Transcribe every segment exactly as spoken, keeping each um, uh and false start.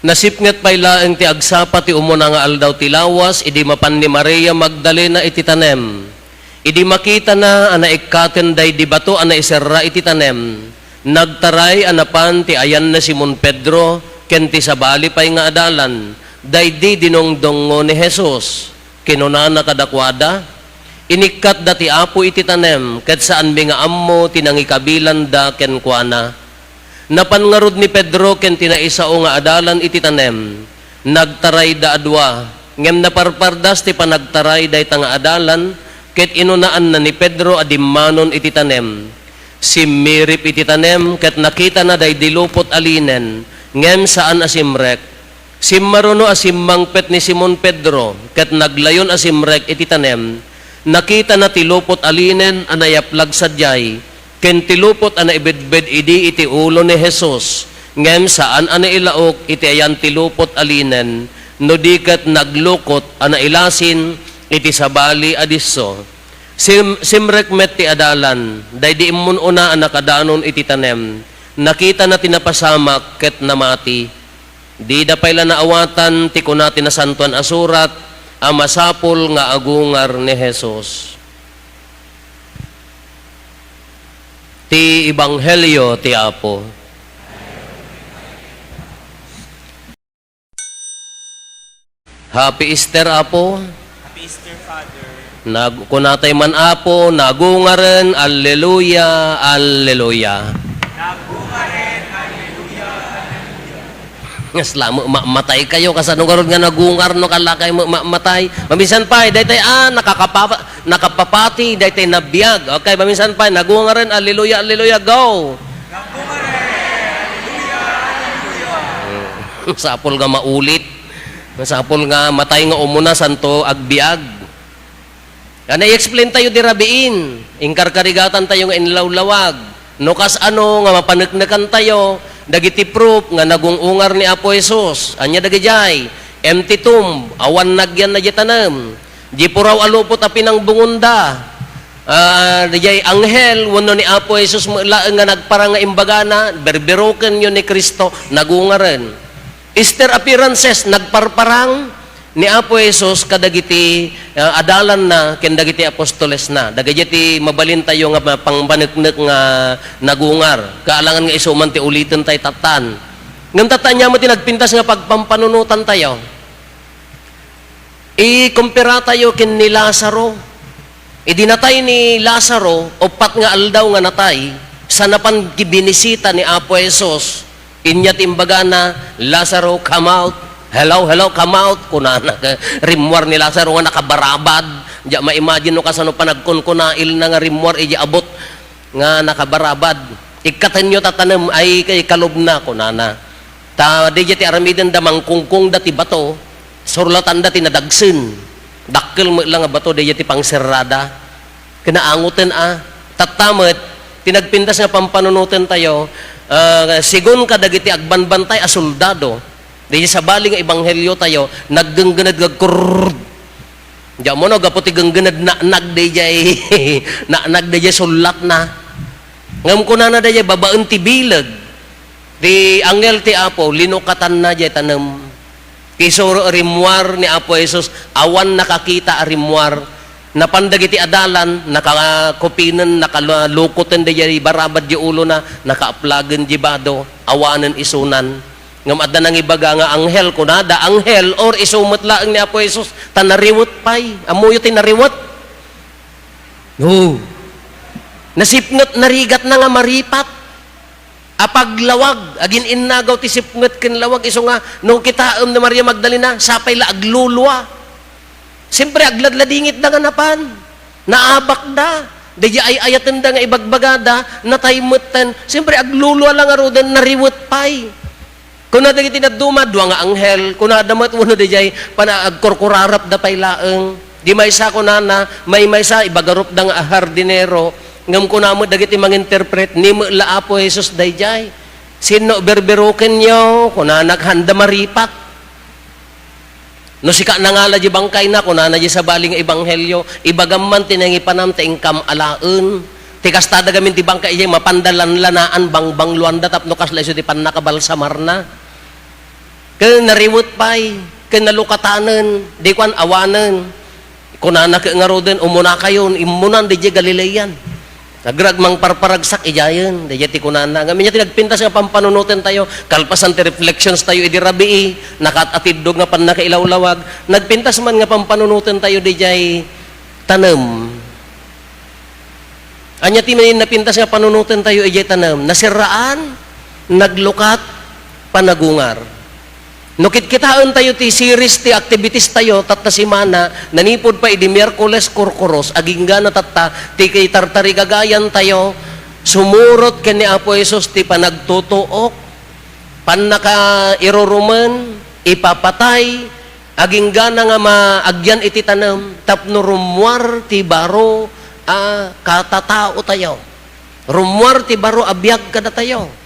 Nasipnget pay laeng ti agsapa ti umuna nga aldaw ti lawas, idi mapan ni Maria Magdalena iti tanem. Idi makitana a naikkaten daydi bato a naiserra iti tanem, nagtaray a napan ti ayan ni Simon Pedro ken ti sabali pay nga adalan, daydi dinungdungngo ni Jesus. Kinunana kadakuada, "Inikkatda ti Apo iti tanem, ket saanmi nga ammo ti nangikabilanda kenkuana." Napan ngarud ni Pedro ken ti naisao nga adalan iti tanem. Nagtarayda a dua, ngem naparpardas ti panagtaray dayta nga adalan, ket inunaanna ni Pedro a dimmanon iti tanem. Simmirip iti tanem, ket nakitana daydi lupot a linen, ngem saan a simrek. Simmaruno a simmangpet ni Simon Pedro, ket naglayon a simrek iti tanem. Nakitana ti lupot a linen a nayaplag sadiay, ken ti lupot a naibedbed idi iti ulo ni Jesus, ngem saan a nailaok iti ayan ti lupot a linen, no di ket naglukot a nailasin iti sabali a disso. Sim-, simrek met ti adalan, daydi immun-una a nakadanon iti tanem. Nakitana ti napasamak ket namati. Dida pay la naawatan ti kuna ti Nasantoan a Surat a masapul nga agungar ni Jesus. Ti Ebanghelio ti Apo. Happy Easter, Apo. Happy Easter, Father. Nag-, kunatay man, Apo, nagungaren, alleluia, alleluia. Nagungaren, alleluia, alleluia. Ngas lamo, ma-, matay kayo, kasano garud nga nagungar no kallakay mo, ma-, matay. Maminsan pay, daytay, ah, nakakapa-, nakapapati, daytay nabiag. Okay, maminsan pay, nagungaren, alleluia, alleluia, go. Sapul nga maulit. Masapul nga matay nga umuna, santo agbiag. Nga na-explain tayo di rabiin, inkarkarigatan tayo nga inlawlawag. No kas ano nga mapaneknekan tayo, dagiti proof nga nagungungar ni Apo Jesus. Anya dagidiay, empty tomb, awan nagyan na di tanem. Di puraw a lupot a pinangbungonda. Ah, diay anghel, wenno ni Apo Jesus met laeng nga nagparang nga imbagana, berberokenyo ni Cristo, nagungaren. Easter appearances, nagparparang ni Apo Jesus kadagiti, ah, adalanna ken dagiti apostolesna. Dagiti mabalintayo nga pangpaneknek nga nagungar. Kaalangan nga isu man ti uliten tay tattan. Ngem tattan, ania met ti nagpintas nga pagpampanunotan tayo. Ikumpara tayo ken ni Lazaro. Idi natay ni Lazaro, uppat nga aldaw nga natay, sa napan ti binisita ni Apo Jesus, inya ti imbagana, "Lazaro, come out." "Hello, hello, come out," kunana. Rimmuar ni Lazaro nga nakabarabad. Diak ma-imagine no kasano panagkunkunailna nga rimmuar idi abut nga nakabarabad. "Ikkatenyo ta tanem ay kay kalubna," kunana. Ta daydiay ti aramidenda, mangkungkongda ti bato, surlatanda ti nadagsen. Dakkel met la nga bato, daydiay ti pangserrada. Kinaangoten a. Tatta met, ti nagpintas nga pampanunoten tayo, ah, segun kadagiti agbanbantay a soldado, daydiay sabali nga ebanghelio tayo, naggenggened nga kurrrr. Diak ammo no gapu ti genggened, naanag daydiay, naanag daydiay sullatna. Ngem kunana daydiay babaen ti bileg, ti anghel ti Apo, linukatanna diay tanem. Ti isuro a rimmuar ni Apo Jesus, awan nakakita a rimmuar. Napan dagiti adalan, nakakupinen, nakalukoten daydiay barabad diay ulona, nakaaplagen diay bado, awanen isunan. Ngem adda nangibaga nga anghel, kunada, anghel, or isu met laeng ni Apo Jesus, ta nariwet pay. Ammoyo ti nariwet? No. Nasipnget, narigatna nga maripat. Apaglawag, agin-innagaw ti sipnget ken lawag, isu nga, no kitaem ni Maria Magdalena, sapay la aglulua. Siyempre, agladladingitda nga napan. Naabakda. Daydiay ay-ayatenda nga ibagbagada, natay metten. Siyempre, aglulua la ngaruden, nariwet pay. Kuna dagiti dadduma, dua nga anghel, kunada met wenno daydiay, pana-, agkurkurarapda pay laeng. Di maysa kunana, maymaysa, ibagarupda nga hardinero. Ngem kuna met dagiti manginterpret, ni met la Apo Jesus daydiay. Sinno berberokenyo? Kunana, handa maripat. No sika nangala di bangkayna, kunana di sabali nga ebanghelio, ibagam man ti nangipanam ta inkam alaen. Ti kasta da gamin ti bangkay, idiay mapanda lanlanaan, bangbangluanda tapno kasla isu ti pannakabalsamarna. Ken nariwet pay, ken nalukatanen, di kuan, awanen. Kunana ket ngaruden, "Umunakayon, immunan didiay Galilean. Agrag mangparparagsak idiayen," didiay ti kunana. Ngem ania ti nagpintas nga pampanunotentayo, kalpasan ti reflections tayo idi rabii, nakaat-atiddog nga pannakailawlawag, nagpintas man nga pampanunotentayo didiay tanem. Ania ti may napintas nga panunotentayo idiay tanem? Nasirraan, naglukat, panagungar. No kitkitaentayo ti series ti activities tayo tatta semana, nanipud pay idi Miyerkules, Kurkuros, aginggana tatta ti kitartarigagayantayo, sumurot ken ni Apo Jesus ti panagtutuok, pannakairurumen, ipapatay, aginggana nga maagyan iti tanem tapno rummuar ti baro a katataotayo. Rummuar ti baro a biag kadatayo.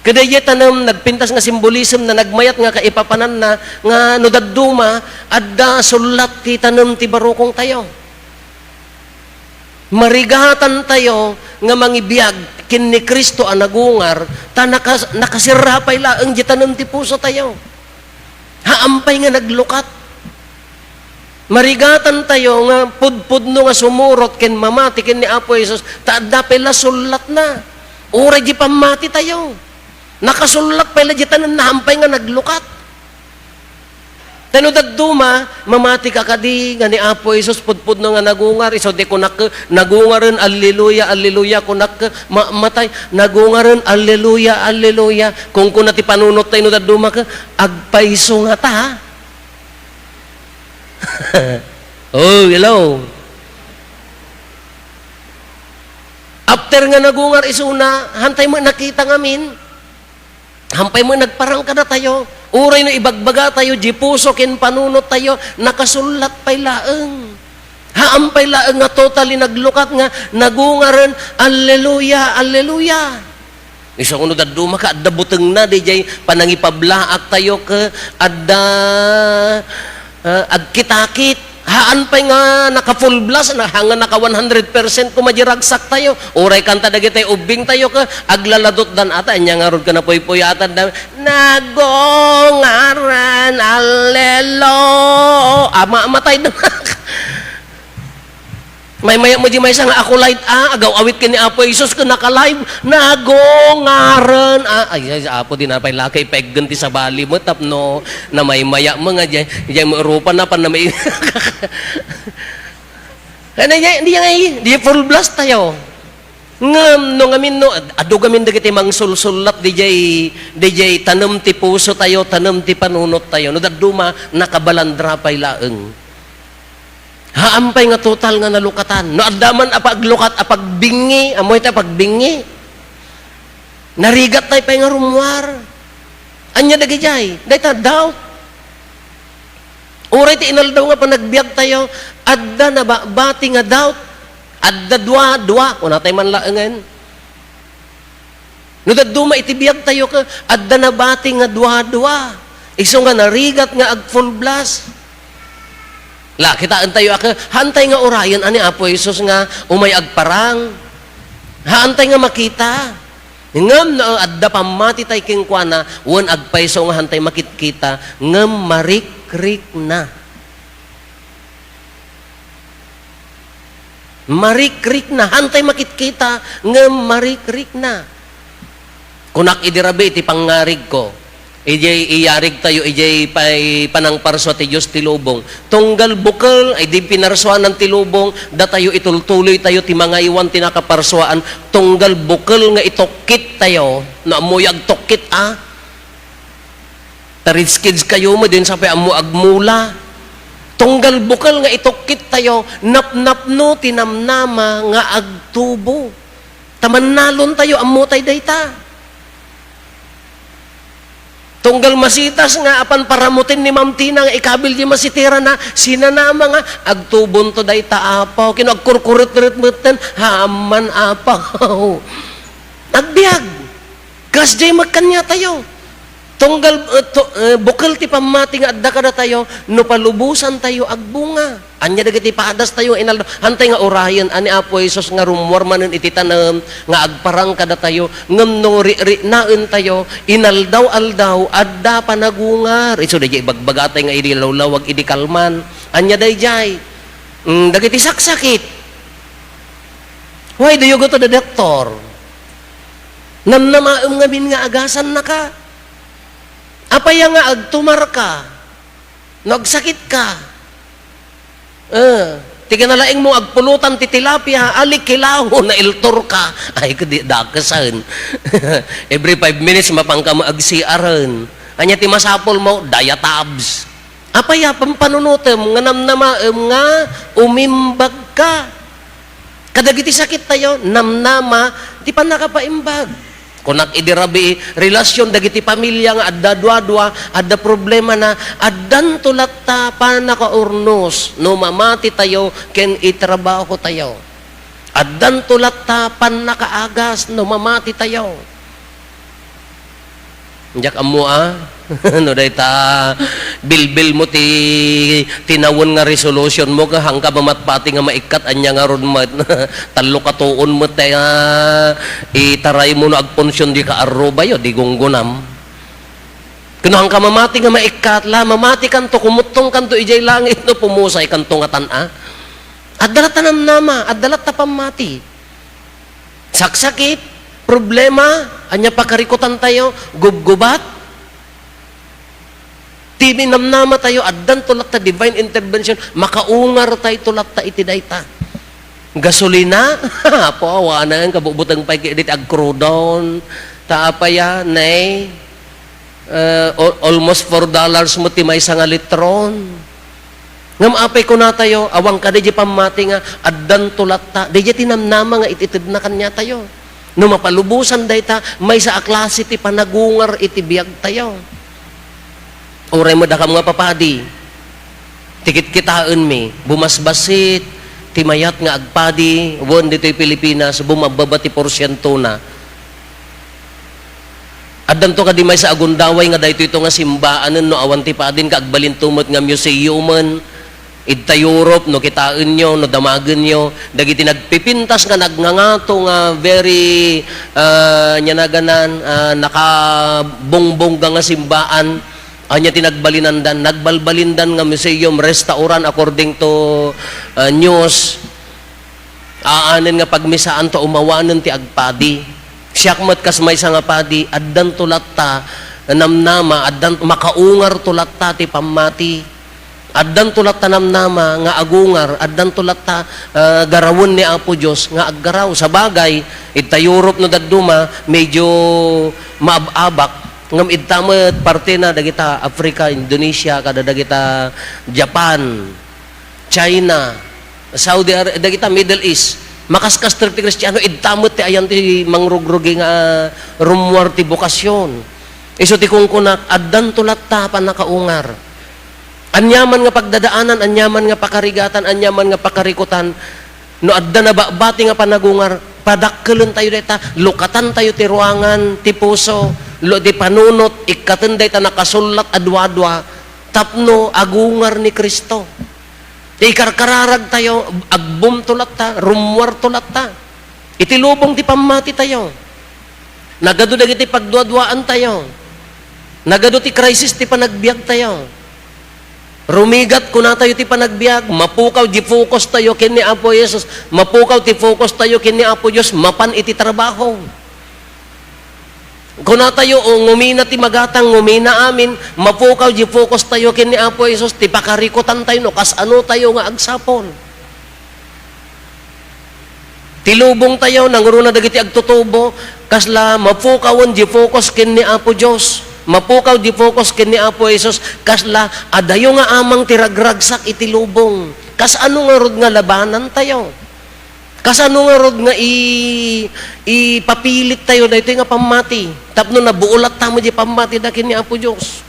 Kadaydiay tanem, nagpintas nga simbolism na nagmayat nga kaipapananna nga no dadduma, adda sullat ti tanem ti barukongtayo. Marigatantayo nga mangibiag ken ni Cristo a nagungar, ta nakas-, nakasirra pay laeng diay tanem ti pusotayo. Haan pay nga naglukat. Marigatantayo nga pudpudno nga sumurot ken mamati ken ni Apo Jesus, ta adda pay la sullatna. Uray di pammatitayo, nakasullat pay la diay tanem, haan pay nga naglukat. Ta no dadduma, mamati ka kadi nga ni Apo Jesus pudpudno nga nagungar, isu ti kunak, "Nagungaren, alleluia, alleluia," kunak, ma-, matay, "Nagungaren, alleluia, alleluia." Kunkuna ti panunottayo no dadduma ka, "Agpayso ngata." Oh, hello. After nga nagungar isuna, hantay met nakita ngamin. Hampay met nagparang kadatayo. Uray no ibagbagatayo, di puso ken panunottayo, nakasullat pay laeng. Haan pay laeng nga totally naglukat nga nagungaren, "Alleluia, alleluia." Isu no dadduma ka, adda butengna, diay panangipablaaktayo ke adda, ah, agkitakit. Haan pay nga naka-full blast, na, haan nga naka one hundred percent koma di ragsaktayo. Uray kanta dagiti ubbingtayo ke aglaladutdan ata, ania ngarud ken napuypuyatan da, "Nagungaren, allelo-," ah, ma-, matay da. Maymaya met di maysa nga ako light, ah, agaw-awit ken ni Apo Jesus ken naka-live, "Nagungaren," ah, ay, ay, Apo, di na pay lakay peggen ti sabali mo, tapno namaymaya mo nga, diay, diay mo rupa na, pan na may-, Kaya, di, di, di, di full blast tayo. Ngem, no ngamin, no, ad-, adu gamin dagiti mangsulsullat, diay, diay tanem ti puso tayo, tanem ti panunot tayo. No dadduma, nakabalandra pay laeng. Haan pay nga total nga nalukatan. No adda man a paglukat a pagbingi, ammo iti a pagbingi. Narigat tayo pay nga rummuar. Ania dagidiay? Dayta, doubt. Uray ti inaldaw nga panagbiag tayo, adda nababati nga doubt. Adda dua, dua. Kunatay man laengen. No dadduma iti biag tayo, ka, adda nabati nga dua-dua. Isu nga narigat nga ag-full blast. La, kitaen tayo, aka, haantay nga urayen ani Apo Jesus nga umay agparang. Haantay nga makita. Ngem no adda pammati tay kenkuana, wen agpayso nga haantay makitkita, ngem marikrikna. Marikrikna. Haantay makitkita, ngem marikrikna. Kunak idi rabii iti pangngarigko. Idiay iyarigtayo, idiay pay panangparsua ti Dios ti lubong. Tunggal bukel, ay di pinarsuanan ti lubong, datayo itultuloytayo ti mangaywan ti nakaparsuaan. Tunggal bukel nga itukkittayo, no ammoyo agtukkit, a? Ta rich kids kayo met, di sapay ammo agmula. Tunggal bukel nga itukkittayo, napnapno ti namnama nga agtubo. Ta mannalontayo, ammotay dayta. Tunggal masitas nga apan paramutin ni Ma'am Tina nga ikabil di masiterana, sinanama nga, "Agtubonto dayta, Apo." Kino agkurkurit-rit metten, "Haamman, Apo." Agbiag. Kasdiay met kaniatayo. Tunggal, eh, to-, eh, bukel ti pammati nga adda kadatayo, no palubosantayo agbunga. Ania dagiti padastayo nga inaldaw? Hantay nga urayen, ani Apo Jesus nga rummuar manen iti tanem nga agparang kadatayo, ngem no ririnaentayo, inaldaw-aldaw, adda panagungar. Isu daydiay ibagbagatayo nga idi lawlawag, idi kalman. Ania daydiay? Mm, dagiti saksakit. Why do you go to the doctor? Namnamaem ngamin nga agasannaka. Apay nga agtumarka? No agsakitka? Eh, ti kinalaingmo agpulutan ti tilapia, alikilaw, nailturka. Ay, kadi, dakesan. Every five minutes, mapanka mo ag-C R-en. Ania ti masapulmo? Diatabs. Apay a pampanunotem nga namnamaem nga umimbagka? Kadagiti sakittayo, namnama ti pannakapaimbag. Kunak idi rabii, relasyon dagiti pamilia nga adda duadua, adda problemana, addanto latta pannakaurnos no mamatitayo ken itrabahotayo. Addanto latta pannakaagas no mamatitayo. Diak ammo a. No dayta, bilbilmo ti tinawen nga resolutionmo, ket haanka mamatpati nga maikkat, ania ngarud met? Tallo ka tuon met ti, ah, itaraymo no agpunsion di kaarrubayo, di gunggonam. Ken no haanka mamati nga maikkat, la, mamatikanto, kumuttongkanto idiay langit no pumusaykanto nga tan-a. Adda latta namnama, adda latta pammati. Saksakit, problema, ania pakarikutantayo, gubgubat. Ti namnamatayo, addanto latta divine intervention, makaungartayto latta iti dayta. Gasolina? Apo, awanen, kabubuteng pay ket diti agkrudon. Ta apay a, nay? Eh, al-, almost four dollars met ti maysa nga litron. Ngem apay kunatayo, awan kadi diay pammati nga addanto latta, daydiay ti namnama nga it-itedna kaniatayo. No mapalubosan dayta, maysa a klase ti panagungar iti biagtayo. Uray met dakam nga papadi, ti kitkitaenmi, bumasbassit ti mayat nga agpadi wen ditoy Pilipinas, bumabbaba ti porsientona. Addanto kadi maysa a gundaway nga daytoyto nga simbaanen no awan ti padin, ket agbalinto met nga museumen. Idta Europe, no kitaenyo, no damagenyo, dagiti nagpipintas nga nagngangato nga very, ah, ania naganan, ah, nakabongbongga nga simbaan, ania ti nagbalinandan? Nagbalbalindan nga museum, restaurant, according to, ah, news. Aanen nga pagmisaan ta umawanen ti agpadi. Siak met kas maysa nga padi, addanto latta namnama, addan-, makaungarto latta ti pammati. Addanto latta namnama nga agungar, addanto latta, ah, garawen ni Apo Dios nga aggaraw. Sabagay, idta Europe no dadduma, medyo maab-abak, ngem idta met partena dagita Africa, Indonesia, kada dagita Japan. China, Saudi Arabia, dagita Middle East, makaskas ti Kristiano, idta met ti ayan ti mangrugrugi nga rummuar ti bokasyon. Isu ti kunkunak, addanto latta pannakaungar. Aniaman nga pagdadaanan, aniaman nga pakarigatan, aniaman nga pakarikutan, no adda nababati nga panagungar, padakkelentayo dayta, lukatantayo ti ruangan, ti puso, lo-, ti panunot, ikkaten dayta nakasullat a duadua, tapno agungar ni Cristo. Ti ikarkararagtayo, agbomto latta, rummuarto latta. Iti lubong ti pammatitayo. Nagadu dagiti pagduaduaantayo. Nagadu ti crisis ti panagbiagtayo. Rumigat, kunatayo ti panagbiag, mapukaw di focus tayo ken ni Apo Jesus, mapukaw ti focus tayo ken ni Apo Dios, mapan iti trabaho. Kunatayo, o, ngumina ti magatang, ngumina amin, mapukaw di focus tayo ken ni Apo Jesus, ti pakarikutan tayo no kasano tayo nga agsapul. Ti lubong tayo, nangruna dagiti agtutubo, kasla mapukawen di focus ken ni Apo Dios. Mapukaw di focus ken ni Apo Jesus, kasla adayo nga amang ti ragragsak iti lubong. Kasano ngarud nga labanan tayo? Kasano ngarud nga i-, ipapilit tayo daytoy nga pammati? Tapno nabuulattamo di pammati da ken ni Apo Dios.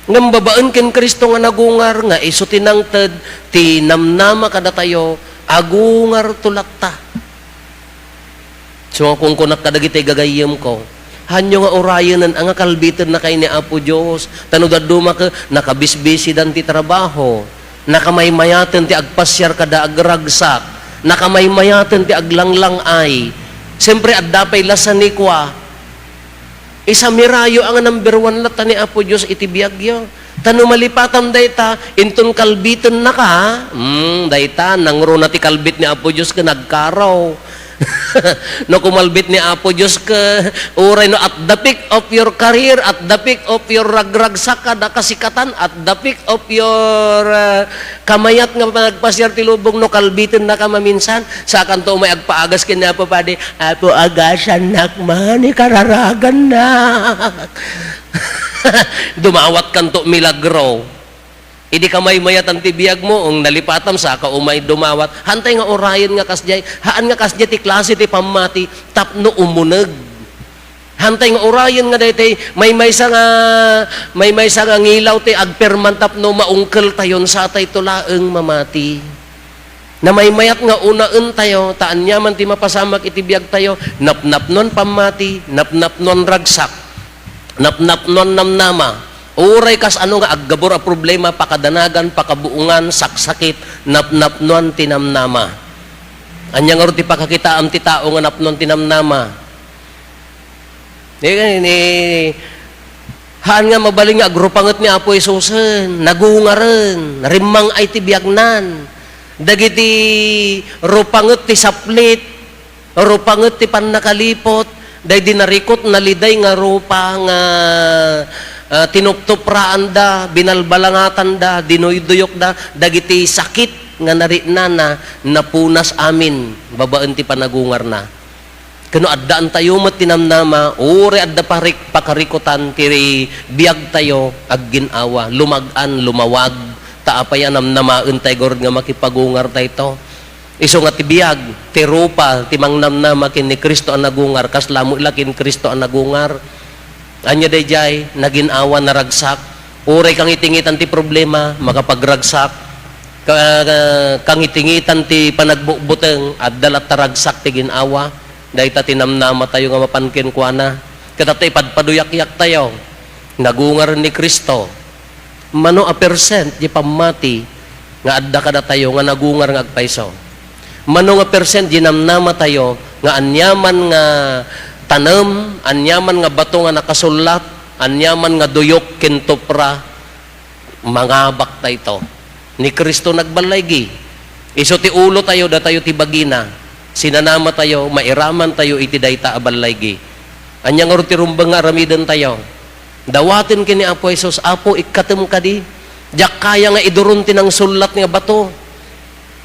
Ngem babaen ken Cristo nga nagungar, nga isu ti nangted ti namnama kadatayo, agungarto latta. So, kunkunak kadagiti gagayyemko, Hanyo nga urayenen a nga kalbitennakay ni Apo Dios. Ta no dadduma ket nakabisbisidan ti trabaho, nakamaymayaten ti agpasiar kada agragsak, nakamaymayaten ti aglanglang-ay. Siyempre, adda pay la sanikua. Isamirayo a nga number one latta ni Apo Dios iti biagyo. Ta no malipatam dayta, inton kalbitennaka, hmm, dayta, nangruna ti kalbit ni Apo Dios ken nagkaraw. No kumalbit ni Apo Dios ket, uray no at the peak of your career, at the peak of your ragragsak kada kasikatan, at the peak of your, ah, kamayat nga panagpasiar ti lubong, no kalbitennaka maminsan, sakanto umay agpaagas ken ni Apo Padi, "Apo, agasannak man, ikararagannak." Dumawatkanto milagro. Idi kamaymayatan ti biagmo, eng, nalipatam, saka umay dumawat. Hantay nga urayen nga kasdiay, haan nga kasdiay ti klase ti pammati tapno umuneg. Hantay nga urayen nga daytoy, maymaysa nga, maymaysa nga ngilaw ti agperman tapno maungkeltayon, satayto laeng mamati. Namaymayat nga unaentayo, ta aniaman ti mapasamak iti biagtayo, napnapnoan pammati, napnapnoan ragsak, napnapnoan namnama. Uray kas ano nga aggabur a problema, pakadanagan, pakabuongan, saksakit, napnapnoan ti namnama. Ania ngarud ti pakakitaam ti tao nga napnoan ti namnama? Ni, ni, haan nga mabalin nga agrupanget ni Apo Jesusen, nagungaren, rimmang-ay ti biagnan. Dagiti rupanget ti saplit, rupanget ti pannakaliput, daydi narikot, naliday nga rupa nga, ah, tinuptupraanda, binalbalangatanda, dinuyduyokda, dagiti sakit nga nariknana, napunas amin babaen ti panagungarna. Ken no addaantayo met ti namnama, uray adda parik-, pakarikutan ti biagtayo, aggin-awa, lumag-an, lumawag, ta apay a namnamaentayo garud nga makipagungartayto? Isu nga ti biag, ti rupa, ti mangnamnama ken ni Cristo a nagungar, kasla met la ken Cristo a nagungar. Ania daydiay, nagin-awa, naragsak. Uray kangitingitan ti problema, makapagragsak. Ka-, ka-, kangitingitan ti panagbutbuteng, adda latta ragsak ti gin-awa. Dayta ti namnamatayo nga mapan kenkuana. Ket adda ipadpaduyakyaktayo. Nagungaren ni Cristo. Mano a percent ti pammati nga adda kadatayo nga nagungar nga agpayso? Mano nga percent ti namnamatayo nga aniaman nga tanem, aniaman nga bato nga nakasullat, aniaman nga duyok ken tupra, mangabaktayto? Ni Cristo nagballaygi. Isu ti ulotayo, datayo ti bagina. Sinanamatayo, mairamantayo iti dayta a ballaygi. Ania ngarud ti rumbeng nga aramidentayo? Dawaten ken ni Apo Jesus, "Apo, ikkatem kadi? Diak kaya nga iduron ti nangsullat nga bato,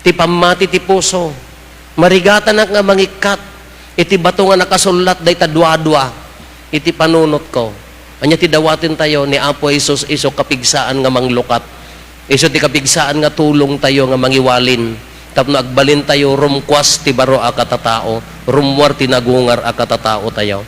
ti pammati ti puso. Marigatanak nga mangikkat iti bato nga nakasullat dayta duadua iti panunotko." Ania ti dawatentayo ni Apo Jesus isu kapigsaan nga manglukat? Isu ti kapigsaan nga tulongtayo nga mangiwalin tapno agbalintayo rumkuas ti baro a katatao, rummuar ti nagungar a katataotayo.